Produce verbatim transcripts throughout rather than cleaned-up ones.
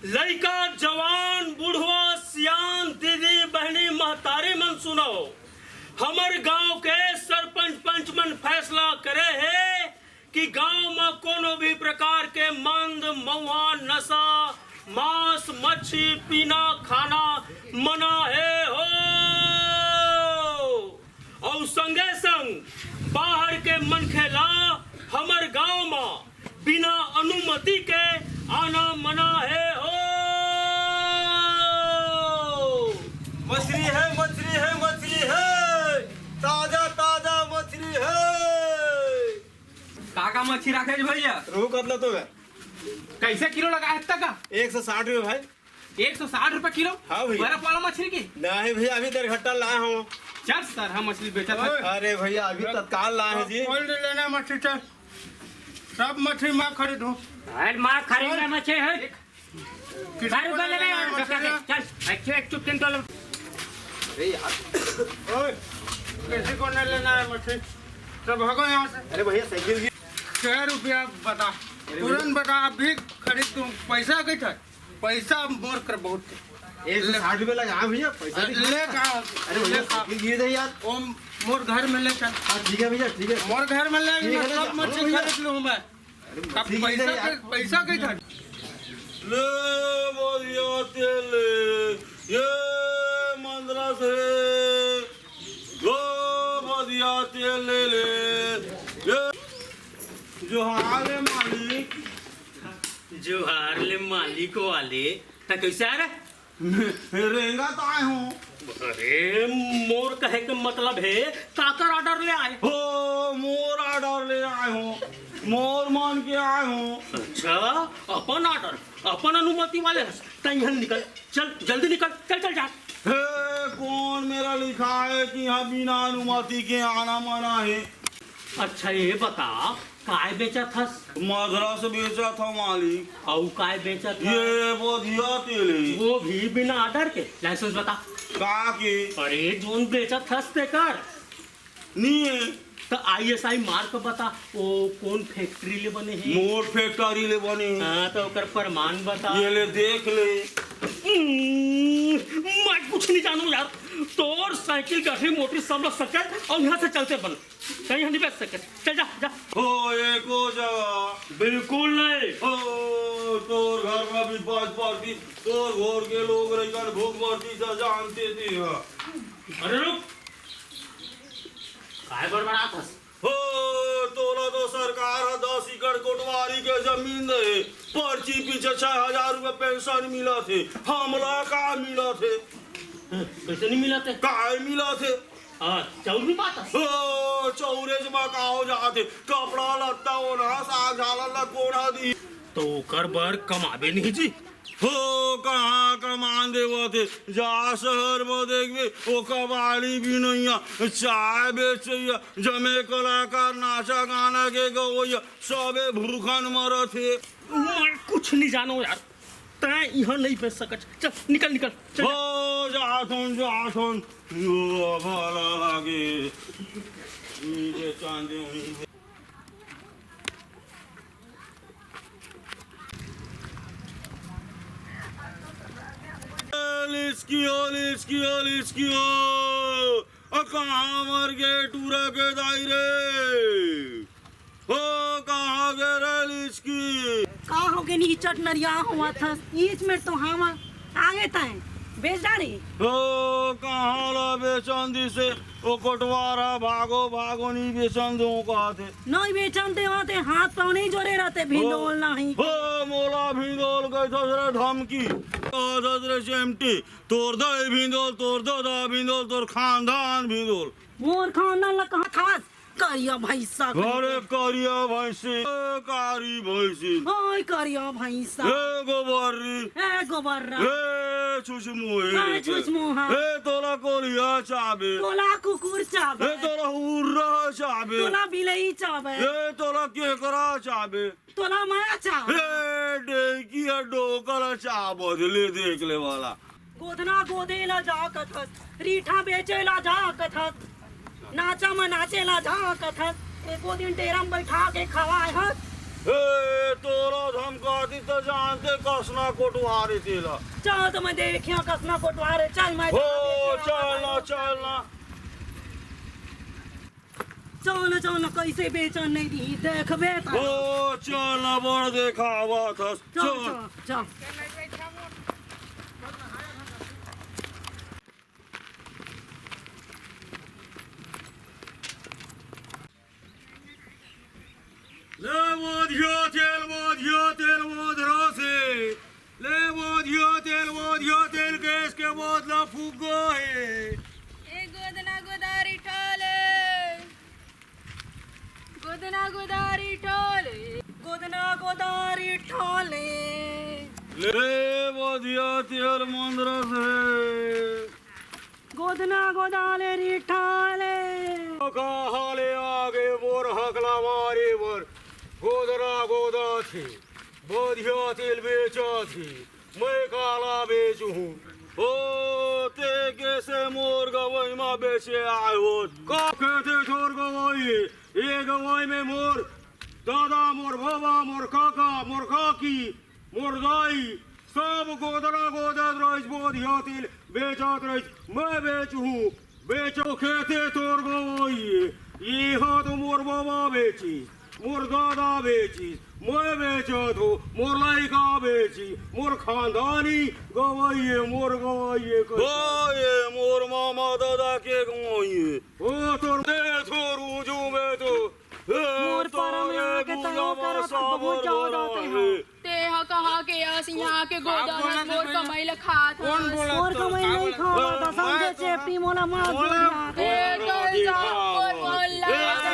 लइका, जवान, बुढ़वा, सियान, दीदी, बहनी, महतारी मन सुनव। हमर गांव के सरपंच पंच मन फैसला करे हे कि गांव म कोनो भी प्रकार के मंद, मउहा, नशा, मांस, मच्छी पीना, खाना मना हे हो। अउ संगे संग बाहर के मनखे ला हमर गांव म बिना अनुमति के आना मना हे हो। मछरी हे, मछरी हे, मछरी हे, ताजा ताजा मछरी हे। का का मछरी राखे हे भैया? रोहू कतला तो हे। कइसे किलो लगा हे तक का? एक सौ साठ रुपये भाई। एक सौ साठ रुपये किलो? हाँ भैया। बर्फ वाला मछरी के? नहीं भैया, अभी दरघट्टा लाए हंव। चल सर, हम मछली बेचत हन। अरे भैया, अभी तत्काल लाए हंव जी। कोल्ड लेना मछली, चल। सब मछली मैं खरीदूं। अरे मैं खरीदना मछली हे। किसी को नहीं लेना है मछली। चल, एक, एक चुटकी निकाल। अरे यार। ओए, किसी को नहीं लेना है मछली। तो भागो यहाँ से। अरे भैया, साइकिल की। छह रुपया बता। अरे भैया। तुरंत बता, अभी खरीद दूं। पैसा कइसे? पैसा मोर कर बहुत हे। एक सौ साठ रुपये लगा, हाँ भैया, पैसा अरे नहीं। ले का? अरे भैया, ले का? साइकिल गिर जाए यार। ओ, मोर घर में ले चल। हाँ, ठीक है भैया, ठीक है। मोर घर में ले, ठीक है, सब ले मछली चल। खरीद लूँ मैं। अरे अब मछली गिर पैसा जाए यार। के, पैसा कइसे? ले बढ़िया तेल ले, ये मंदरा से, लो बढ़िया तेल ले ले, ये जोहार ले मालिक। जोहार ले मालिक वाले। त कइसे आए रे? रेंगत आए हंव। अरे, मोर कहे के मतलब हे, काकर order ले आए? हो, मोर order ले आए हंव, मोर मन के आए हंव। अच्छा, अपन order, अपन अनुमति वाले हस, त इहाँ निकल, चल, जल्दी निकल, चल, चल, जा। हे, कोन मेर लिखाय हे कि इहाँ बिना अनुमति के आना मना हे? अच्छा, ये बता, काय बेचत हस? मंदरा से बेचत हंव मालिक। अउ काय बेचत हस? ये बढ़िया तेल हे। वो भी बिना order के? License बता। का के? अरे, जोन बेचत हस तेकर। नइ हे। त ISI mark बता, वो कोन factory ले बने हे? मोर factory ले बने हे। हाँ, त ओकर प्रमाण बता। ये ले देख ले। हम्म, मैं कुछ नइ जानंव यार। तोर साइकिल, गाड़ी, मोटर सब ला सकेल अउ इहाँ से चलते बन। कहीं हम नइ बेच सकत। चल जा, जा। हो, एको जगह। बिल्कुल नहीं। हो, तोर घर में भी बाज पड़तिस, तोर घर के लोग रहिकन भूख मरतिस, जानते तें हा। अरे रुक, काय बड़बड़ात हस? हो, तोला तो सरकार ह दस एकड़ कोटवारी के जमीन दे हे, पर्ची पीछे छह हजार रुपये pension मिलत हे, हमला का मिलत हे? कइसे नइ मिलत हे? काय मिलत हे? हाँ, चाउर नइ पात हस? ओ, चाउरेच म का हो जात हे? कपड़ा लत्ता ओढ़ा, साग झाला ला कोन हा दिही? त ओकर बर कमाबे नहीं जी। हो, कहाँ कमान देवत हे? जा सहर म देखबे, ओ कबाड़ी बिनइया, चाय बेचइया, जम्मे कलाकार, नाचा गाना के गवइया, सबे भूखन मरत हे। मैं कुछ नइ जानंव यार। तैं इहाँ नइ बेच सकत। चल, निकल, निकल, चल। हो, जाथन, जाथन। यो, भला लागे। ये चांदी हुई। लिचकी हो, लिचकी हो, लिचकी हो। अ, कहाँ मर गे टूरा के दाई रे? हो, कहाँ गे रे लिचकी? का हो गे, निचट नरिया होवत हस? ईच मेर तो हवा आगे तैं बेच डारे। हो, कहाँ ला बेचन दिसे? ओ कोटवार हा, भागो, भागो, नइ बेचन देवंव कहत हे। नइ बेचन देवत हे, हाथ पाँव नइ जोरे रहिते, भिंदोल हो, नहीं। हो, मोला भिंदोल कहिथस रे धमकी। कहत हस रे चेमटी, तोर दाई भिंदोल, तोर ददा भिंदोल, तोर खानदान भिंदोल। मोर खानदान ला कहाँ खास? करिया भैंसा कहीं अरे के। करिया भैंसी, ए कारी भैंसी। ओए करिया भैंसा। ए गोबर्री। ए गोबर्रा। ए छुछमुही। ए छुछमुहा। ए तोला कोलिया चाबे। तोला कुकुर चाबे। ए तोला हुर्रा चाबे। तोला बिलई चाबे। ए तोला केकरा चाबे। तोला मैं चाबे। ए डेकी ह डोकरा चाबत ले देख ले वाला। गोदना गोदे ला जा कथस, रीठा बेचे ला जा कथस, नाचा म नाचे ला जा कथस, एको दिन डेरा म बइठा के खवाए हस। हे, तोला धमकाती त जानते कसना कोटवार हे तेला। चल तो मैं देखिया कसना कोटवार हे, चल मैं हो, देखिया चल ना, कसना चल ना। चल, चल, कइसे बेचन नइ दिही, देखबे त। ओ, चल ना, बड़ देखावत हस। चल, चल। चल, चल। ले बोधिया तेल, बोधिया तेल, बोधरा से। ले बोधिया तेल, बोधिया तेल, गैस के बोतला फूक गो हे। ए गोदना गोदारी ठोले, गोदना गोदारी ठोले, गोदना गोदारी ठोले। ले बोधिया तेल मंदरा से। गोदना गोदाले रिठाले। कहाले आगे मोर हकला मारे बर, गोदना गोदा थे, बोधिया तेल बेचा थे, मैं काला बेचहूँ। ओ, ते कैसे मोर गवई मा बेचे आए हो? का कहते तोर गवई? ये गवई में मोर दादा, मोर बाबा, मोर काका, मोर काकी, मोर दाई, सब गोदना गोदत रहिस, बोधिया तेल बेचत रहिस, मैं बेचहूँ, बेचो खेते तोर गवई। ये हा तो मोर बाबा बेचिस, मोर दादा बेचिस, मैं बेचत हो, मोर लइका बेची, मोर खानदानी गवई हे, मोर गवई हे, ओ, ये मोर मामा दादा के गवई हे। ओ, तोर दे, तोर उजू में तो, ए, मोर तोर परम ये आके तय बुआ करत, साबर बहुत ज्यादा होना तय हे। हे। ते ह कहाँ के अस, यहाँ के गोदन अस, मोर कमाई ल खात हस। मोर कमाई नइ खावत हस, समझे चेपटी मोला मार दे। ए, कल जा, मोर मोहल्ला। ए,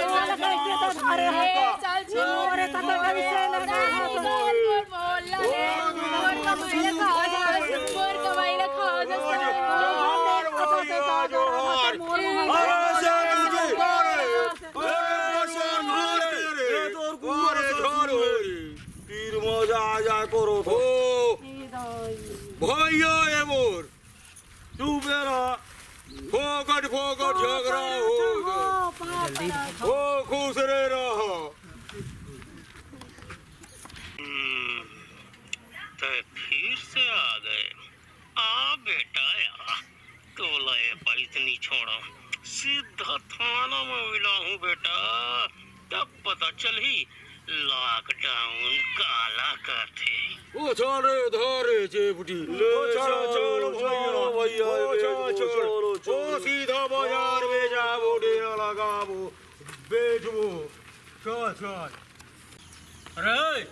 मोला कइसे तो धरे हस। ए, चल, चल। मोरे तक कइसे लगा हस। मोर मोहल्ला। ए, मोर कमाई ल खावत हस, मोर कमाई ल खावत हस। मोर मोहल्ला। अरे, शांति। ए, शांति रे। ए, तोर कुमार ए, शांति रे। पीर मजा आ जाए करो तो। ओ, भैया ए मोर, तू मेरा फोकट, फोकट झगड़ा हो। ओ, खुश रे रहा। हम्म, तै फिर से आ गए। आ बेटा आ, तोला ए बाइत नी छोड़ा, सीधा थाना में मिलाहूँ बेटा, तब पता चलही लॉकडाउन काला कथे। ओ छोड़ रे, धर रे चेपटी। ले ओ छोड़, चल, छोड़ चल, भैया। भैया, ओ ले छोड़, ले, छोड़। चलो, ओ चलो। सीधा बाजार में जाबो, डेरा लगाबो, बेचबो। चल, चल। अरे,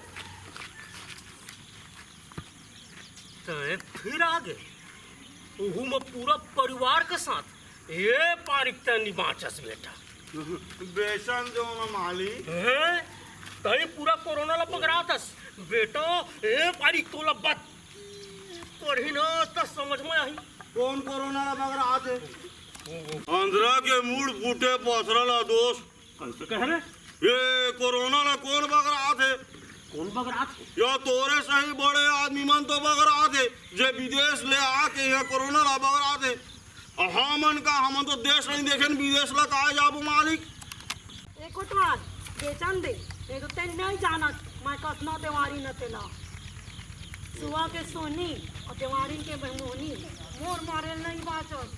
तैं फिर आ गे, उहू म पूरा परिवार के साथ। ए पारी तैं नी बाँचस बेटा। बेसन दो ना मालिक। हैं? तैं पूरा कोरोना ला बगरात हस बेटा। ए पारी तोला बात पढ़ी ना त समझ में आही। कोन कोरोना ला बगरात हे? अंधरा के मुड़ फूटे पथरा ला दोस्त। कइसे कहे रे? ये कोरोना ला कोन बगरात हे? कोन बगरात हे? या तोरे सही बड़े आदमी मन तो बगरात हे, जे विदेश ले आके ये कोरोना ला बगरात हे। अउ हमन का, हमन तो देश नइ देखेन, विदेश ला काय जाबो मालिक? ए कोटवार, बेचन दे, नहीं तो तैं नइ जानत, मैं कसना देवारी न तेला। सुआ के सोनी अउ देवारिन के बेमोहनी, मोर मारे नइ बाँचस।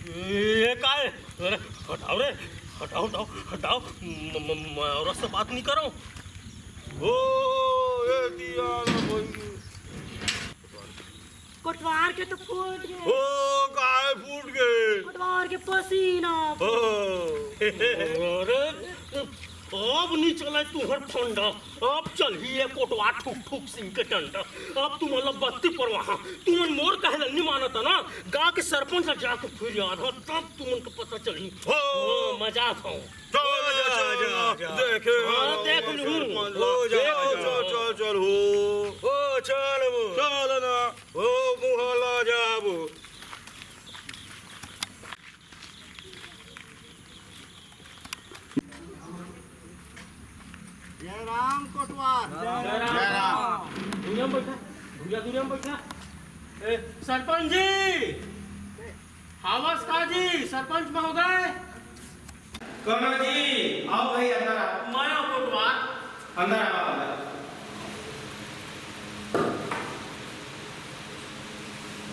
ए, ये काय? अरे, हटाओ रे, हटाओ, हटाओ, हटाओ। म-, म-, मैं औरत से बात नहीं कर रहा हूँ। ओ, ए दिया ना भाई। कोटवार के तो फूट गे। ओ, काय फूट गे? कोटवार के पसीना। ओ। अरे, अब नी चले तुहर फंडा, अब चलही ये कोटवा ठुक ठुक सिंह के डंडा। अब तुमन ला बत्ती परवाहा, तुमन मोर कहे ला नी मानत ना, गा के सरपंच ला जाके फिर याद हो, तब तुमन को पता चलही। हो। हो, मजा था। जा, जा, जा, जा। देखे हाँ, वाला देख वो लूँ। सरपंच ला। हो, जा, हो, जा। चल, चल, चल, हो। हो, चल वो। चल ना। हो, मोहल्ला जाबो। जय राम कोटवार। जय राम। दुनिया में बैठा, दुनिया, दुनिया में बैठा। ए, सरपंच जी, हावस का जी, सरपंच महोदय। कौन हो जी? आओ भाई, अंदर आओ। मैं कोटवार। अंदर आओ, अंदर।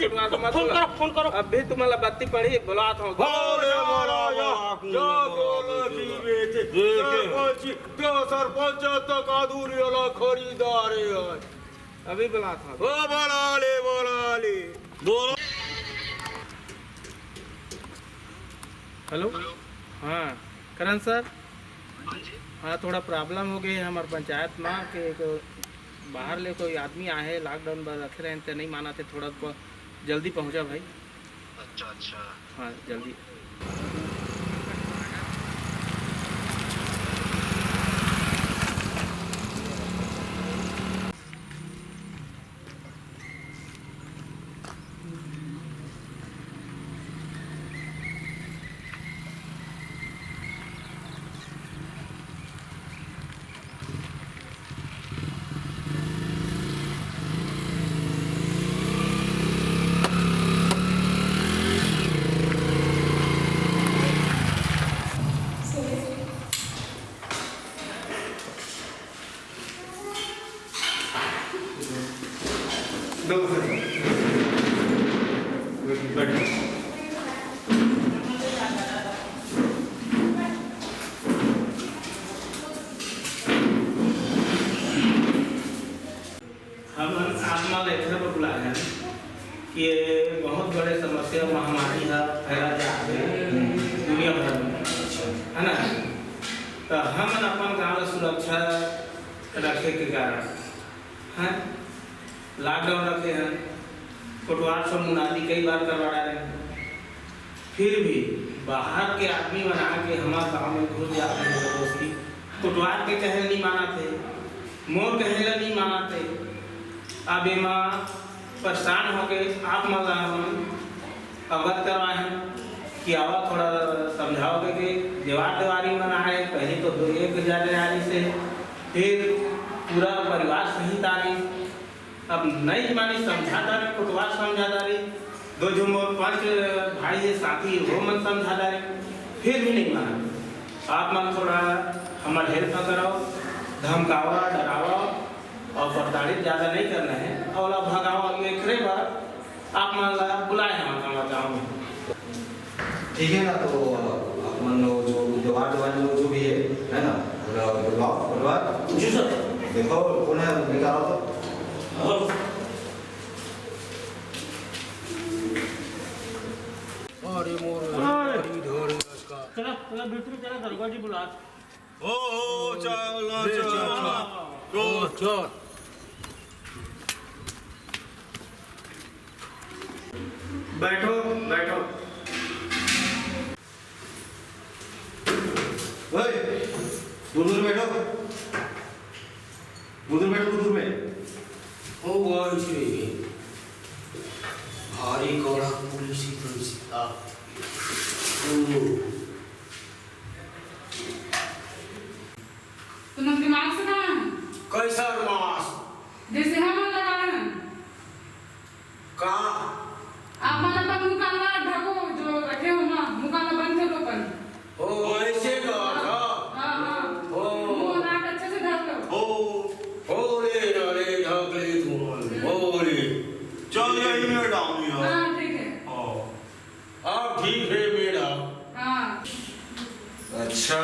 फोन करो, फोन करो। अभी तुम्हाला बत्ती पड़ी, बुलात हूँ। अरे, बोलो, बोलो, बोलो, बोलो, बोलो, बोलो, बोलो। सरपंच, दो सरपंच तक आदूरी वाला खरीदारे है। अभी बुलात हूँ। ओ, बोला ले, बोला ले। बोलो। हेलो। हेलो। हाँ, करण सर। हाँ जी। हाँ, थोड़ा problem हो गए हे हमर पंचायत मा के एक बाहर ले कोई आदमी आहे, lockdown बर रखे रहेन ते नहीं मानत हे, थोड़ा प-, जल्दी पहुँचा भाई। अच्छा, अच्छा। हाँ, जल्दी। हमन आप मन ला एखर बर बुलाए हन कि ये बहुत बड़े समस्या महामारी ह फैला जात हे दुनिया भर में, है ना? तो हमन अपन गांव ला सुरक्षा रखे के कारण, हैं, lockdown रखे हन, कोटवार सब मुनादी कई बार करवा डारे हन। फिर भी बाहर के आदमी मन आके हमर गांव में घुस जात हे जबरदस्ती। कोटवार के कहे ल नहीं मानत हे, मोर कहे ल नहीं मानत हे। अब एमा परेशान होके आप मन ला हम अवगत करवाए हन कि आवा थोड़ा समझाओ के, के देवार देवारी मन आए, पहले तो दो एक जाने आ रही से, फिर पूरा परिवार सहित आ रही। अब नहीं मानी, समझा डारे, कोटवार समझा डारे, दो झन मोर पंच भाई हे साथी, वो मन समझा डारे, फिर भी नहीं माना। आप मन थोड़ा हमर help कराओ, धमकावा, डरावा और प्रताड़ित ज्यादा नहीं करना है और अब भगावा, एकरे बर आप मन ला बुलाए हन हमर गाँव में। ठीक है ना, तो अपन लोग जो देवार देवारी लोग जो भी है, है ना, पूरा बुलवाओ, बुलवा। जी सर। देखो, कौन है, निकालो तो। हेलो। अरे मोर अरे। गाड़ी धरे इसका। चला, चला, भीतर चला, दरोगा जी बुला। ओ, ओ, चल, ले, चल, चल, चल। चल। ओ, चल। बैठो, बैठो। ओए, दूर दूर बैठो। दूर दूर बैठो, दूर दूर में। ओ, भाई जी, भारी कड़क पुलिस ही तो इसी। ओ। तुमन के mask कहाँ है? कैसा mask? जैसे हम लगा रहे हैं। का? आप मन अपन मुंह कान ला ढको, जो रखे हो ना, मुंह कान ला बंद कर लो अपन। ओ, ऐसे का था? हाँ, हाँ। ओ। मुंह नाक अच्छे से ढक लो। ओ। ओ रे, अरे, ढक ले तू। ओ रे। चल, यही में डाउन यार। हाँ, ठीक है। हाँ। अब ठीक है बेटा। हाँ। अच्छा,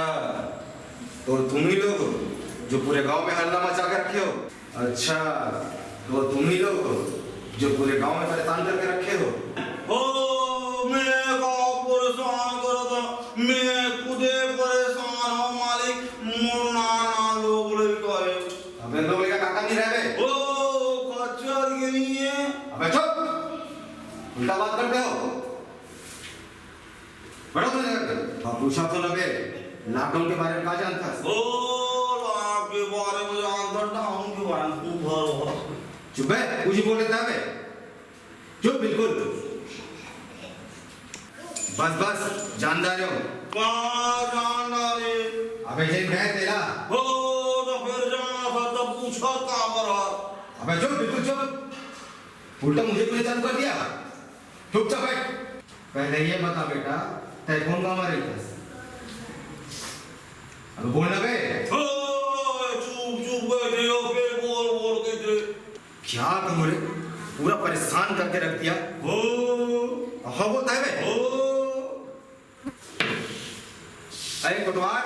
तो तुम ही लोग हो जो पूरे गांव में हल्ला मचा के रखे हो? अच्छा, तो तुम ही लोग हो जो पूरे गांव में परेशान करके रखे हो? ओ, मैं का परेशान करत हूँ? मैं खुदे परेशान हूँ मालिक, मोर नाना लोग लइका है। अबे लोग लइका काका नहीं रहे बे? ओ, खच्चर के नहीं है। अबे चुप, उल्टा बात करते हो। बैठो तो जगह पे। हाँ, पूछा तो ना बे, lockdown के बारे में का जानता है? ओ, lockdown के बारे में जानता, down के बारे में तू भर हो। चुप बे, कुछ ही बोले था बे। चुप बिल्कुल। बस, बस, जानदार हो। का जानदार है? अबे जे मैं तेरा। ओ, तो फिर जाना था, तब पूछा का बरा। अबे चुप, बिल्कुल चुप। उल्टा मुझे तूने चालू कर दिया। चुपचाप बैठ। पहले ये बता बेटा, तय कौन गाँव में रहता है? अब बोलना बे। ओ, चुप, चुप बैठे हो, फिर बोल, बोल के दे। क्या कहूँ रे? पूरा परेशान करके रख दिया। हो। हो बोलता है बे? हो। अरे कोटवार,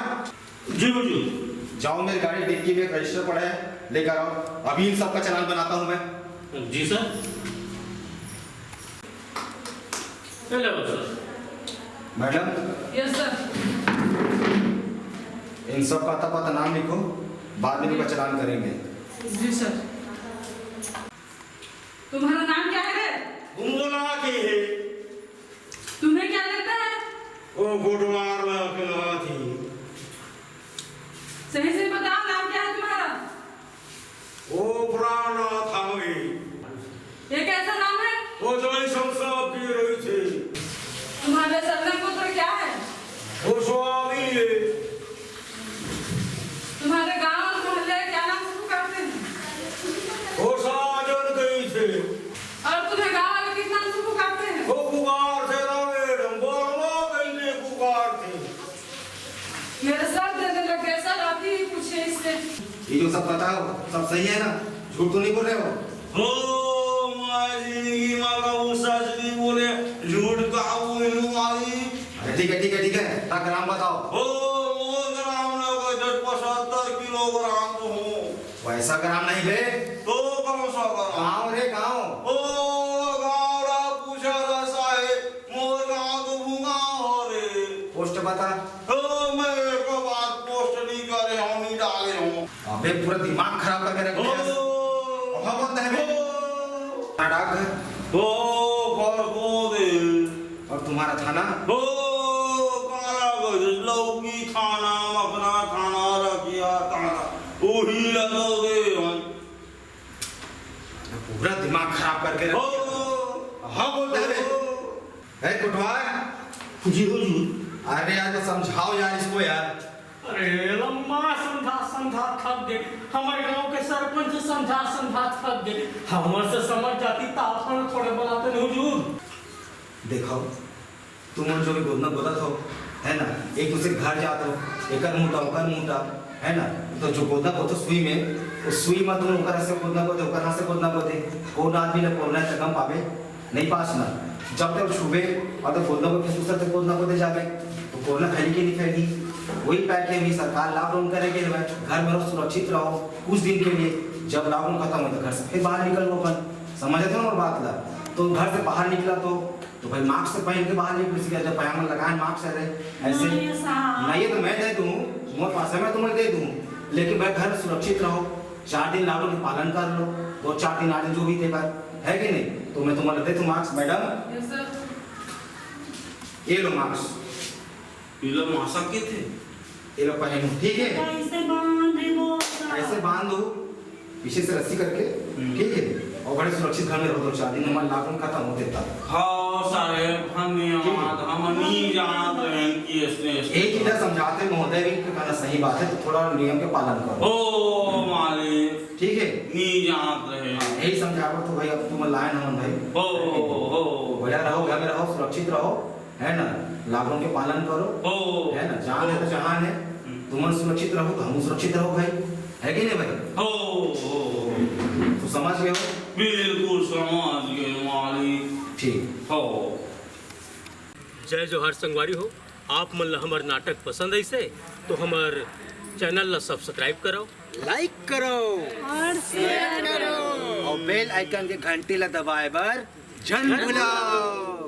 जी हुजूर। जाओ, मेरी गाड़ी डिक्की में रजिस्टर पड़ा है, लेकर आओ। अभी इन सब का चालान बनाता हूँ मैं। जी sir. Hello sir. Madam. Yes sir. इन सब का अता पता, नाम लिखो, बाद में इनका चालान करेंगे। जी सर। तुम्हारा नाम क्या है रे? बुमबुला के है। तुम्हें क्या लगता है? वो कोटवार ला कहत ही। सही से बताओ, नाम क्या है तुम्हारा? वो प्राणनाथ हवे। ये कैसा नाम है? वो जैसन सबके रहिथे। तुम्हारे सरनेम गोत्र क्या है? वो स्वामी है। तुम्हारे गांव और मोहल्ले क्या नाम से पुकारते हैं? वो साजन कहिथे। और तुम्हें गांव वाले किस नाम से पुकारते हैं? वो पुकारथे ना मैडम, वर्मा कहिके पुकारथे। मेरे सर देने लग गए सर, आप ही पूछिए इससे। ये जो सब बताओ, सब सही है ना? झूठ तो नहीं बोल रहे हो? हो, मैं जिंदगी में कबू सच नहीं बोले, झूठ का बोलूं भाई। अरे ठीक है, ठीक है, ठीक है, अपना ग्राम बताओ। हो, मोर ग्राम ना कोई दस पचहत्तर किलोग्राम तो हो। वैसा ग्राम नहीं बे। तो कौन सा ग्राम? गांव रे, गांव। ओ, गांव रा पूछा रहा साहेब, मोर गांव तो भूगांव हो रे। पोस्ट बता। ओ, मैं एको बात पोस्ट नहीं करे हूँ, नहीं डाले हूँ। अबे, पूरा दिमाग खराब करके रख दिया। ओ। अब हम बोलते हैं बे। ओ। हाँ, डाकघर। ओ, घर को दे। और तुम्हारा थाना? ओ, काला गजस, लौकी थाना, मखना थाना, रखिया थाना, वही लगोगे हम। पूरा दिमाग खराब करके रख ओ। दिया। हाँ, बोलते हैं बे। ओ। ए, कोटवार। जी हुजूर। अरे यार, तो समझाओ यार इसको यार। अरे, लम्मा समझा समझा थक गए। हमारे गांव के सरपंच समझा समझा थक गए। हमर से समझ जाती तो आप हमें थोड़े बुलाते नहीं हुजूर। देखो, तुमन जो भी गोदना गोदत हो, है ना, एक दूसरे के घर जात हो, एकर मुंह टा, ओकर मुंह टा, है ना, तो जो गोदना गोदत हो सुई में, वो सुई में तुम ओकर हाथ से गोदना गोदे, ओकर हाथ से गोदना गोदे, कौन आदमी ला कोरोना से कम पावे, नहीं पास ना। जब तक छुबे और तो गोदना गोदे, दूसरा तक गोदना गोदे जावे, तो कोरोना फैली के नहीं फैली? वही पैक है, वही सरकार लॉकडाउन करे के हवे, घर में रहो, सुरक्षित रहो कुछ दिन के लिए। जब लॉकडाउन खत्म हो तो घर से फिर बाहर निकल लो अपन, समझ आते हो ना बात ला? तो घर से बाहर निकला तो तो भाई, मास्क पहन के बाहर निकल सके, जब पहन लगा है मास्क है रे, ऐसे। नहीं, ऐसा। नहीं है तो मैं दे दूँ, मोर पास है, मैं तुम्हें दे दूँ, लेकिन भाई, घर में सुरक्षित रहो, चार दिन लॉकडाउन के पालन कर लो, दो चार दिन आगे जो भी देगा, है कि नहीं? तो मैं तुम्हारा दे दूँ मास्क, मैडम। Yes sir. ये लो मास्क। ये लो मास्क के थे। ये लो पहनो, ठीक है? कैसे बांध दो? ऐसे बांधो, पीछे से रस्सी करके, हम्म। ठीक है? और बड़े सुरक्षित घर में रहो दो चार दिन, हमारा लॉकडाउन खत्म हो देता। हाँ साहेब, धन्यवाद, ठीक है। हम नहीं जानत रहेन कि ऐसे, ऐसे एक ही बात समझाते महोदय भी, कि कहना सही बात है, तो थोड़ा नियम के पालन करो। ओ मालिक, ठीक है? नहीं जानत रहेन। हाँ, यही समझावत तो भाई, अब तुम लायन हमन भाई। ओ, ओ। बढ़िया रहो, घर में रहो, सुरक्षित रहो। है ना, लॉकडाउन के पालन करो, हो। है ना, जान है तो जहान है। हम्म। तुमन सुरक्षित रहो तो हम सुरक्षित रहो भाई, है कि नहीं भाई? हो, हो। तो समझ गए हो? बिल्कुल समझ गए मालिक। ठीक। हो। जय जोहार संगवारी हो, आप मन ला हमर नाटक पसंद आइसे तो हमर चैनल ला सब्सक्राइब करो, लाइक करो और शेयर करो और बेल आइकन के घंटी ला दबाए बर झन भुलाओ।